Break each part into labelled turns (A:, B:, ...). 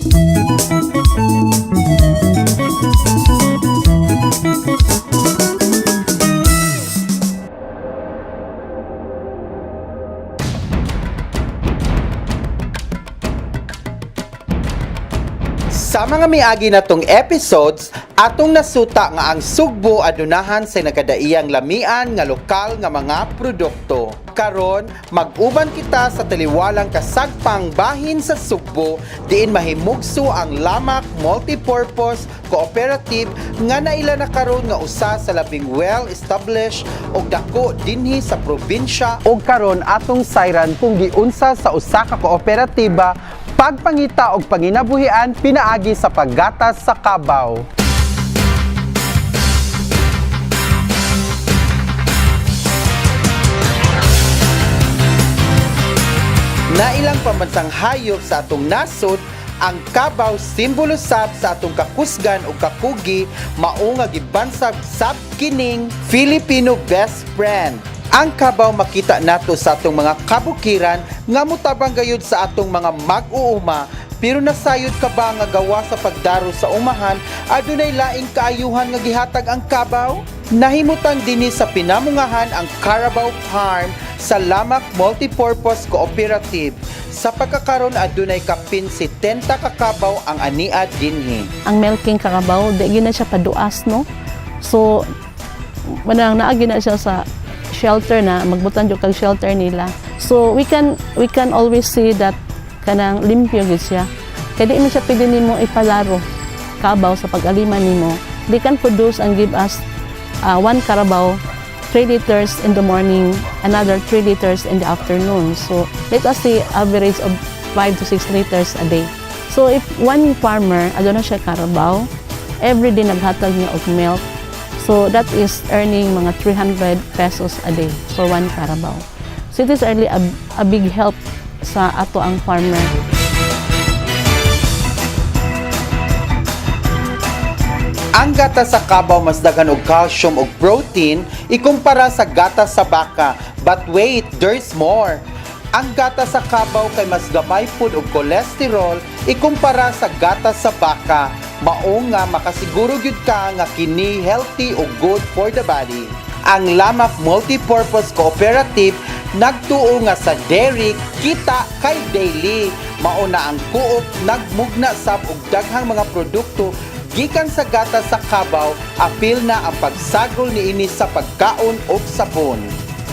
A: Sa mga miagi natong episodes, atong nasuta nga ang Sugbo adunahan sa nagkadaiyang lamian nga lokal nga mga produkto. Karon, mag-uban kita sa taliwalang kasagpang bahin sa Sugbo diin mahimugso ang Lamak Multipurpose Cooperative nga naila na karon nga usa sa labing well-established og dako dinhi sa probinsya. Og karon atong sayran kung giunsa sa usa ka kooperatiba pagpangita og panginabuhian pinaagi sa paggatas sa kabaw. Nailang pambansang hayop sa atong nasod, ang kabaw simbolo sab sa atong kakusgan o kakugi, mao nga gibansag sab kining Filipino best friend. Ang kabaw makita nato sa atong mga kabukiran nga motabang gayud sa atong mga mag-uuma, pero nasayod ka ba nga gawa sa pagdaro sa umahan adunay laing kaayuhan nga gihatag ang kabaw? Nahimutang dinhi sa pinamungahan ang Carabao Farm sa Lamak Multipurpose Cooperative. Sa pagkakaron adunay kapin 70 ka kabaw ang aniad dinhi.
B: Ang milking karabaw, di gina siya paduas, no? So manang naa na siya sa shelter na magbutan jud kag shelter nila. So we can always see that kanang limpyo gyud siya. Kay di man siya pwede nimo ipalaro kabaw sa pag-aliman nimo. They can produce and give us one carabao 3 liters in the morning, another 3 liters in the afternoon. So let us say average of 5 to 6 liters a day. So if one farmer, aduna siya carabao, every day naghatag niya og milk. So that is earning mga 300 pesos a day for one carabao. So it is really a big help sa ato ang farmer.
A: Ang gatas sa kabaw mas daghan og calcium ug protein ikumpara sa gatas sa baka. But wait, there's more. Ang gatas sa kabaw kay mas gamay pud og kolesterol ikumpara sa gatas sa baka. Mao nga makasiguro gyud ka nga kini healthy ug good for the body. Ang Lamak Multipurpose Cooperative nagtuo nga sa dairy kita kay daily. Mao na ang co-op nagmugna sab og daghang mga produkto gikan sa gatas sa kabaw, apil na ang pagsagol niini sa pagkaon og sabon.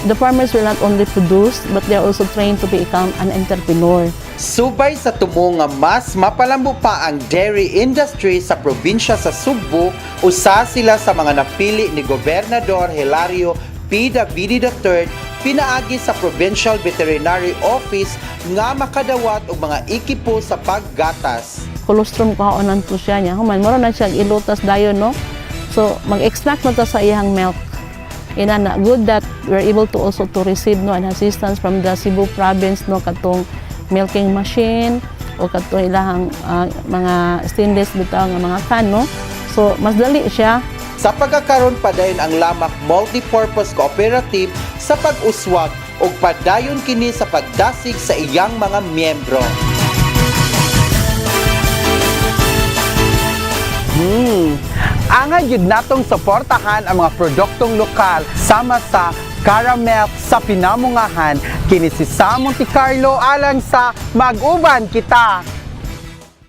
B: The farmers will not only produce, but they are also trained to become an entrepreneur.
A: Subay sa tumo nga mas mapalambo pa ang dairy industry sa probinsya sa Sugbo, usa sila sa mga napili ni Gobernador Hilario P. Davide III pinaagi sa Provincial Veterinary Office nga makadawat og mga ekipo sa paggatas.
B: Colostrum kuhaonan to siya niya. Human, mura na siya ilutas dayon, no? So, mag-extract na ta sa iyang milk. Inana, good that we're able to also to receive, no, an assistance from the Cebu province, no, katong milking machine o katong ilahang mga stainless bitaw nga mga can, no? So, mas dali siya.
A: Sa pagkakaron, padayon ang Lamak Multipurpose Cooperative sa pag-uswag ug padayon kini sa pagdasig sa iyang mga miyembro. Angay gyud natong suportahan ang mga produktong lokal sama sa caramel sa pinamungahan. Kini si Sam Monte Carlo alang sa Mag-uban Kita.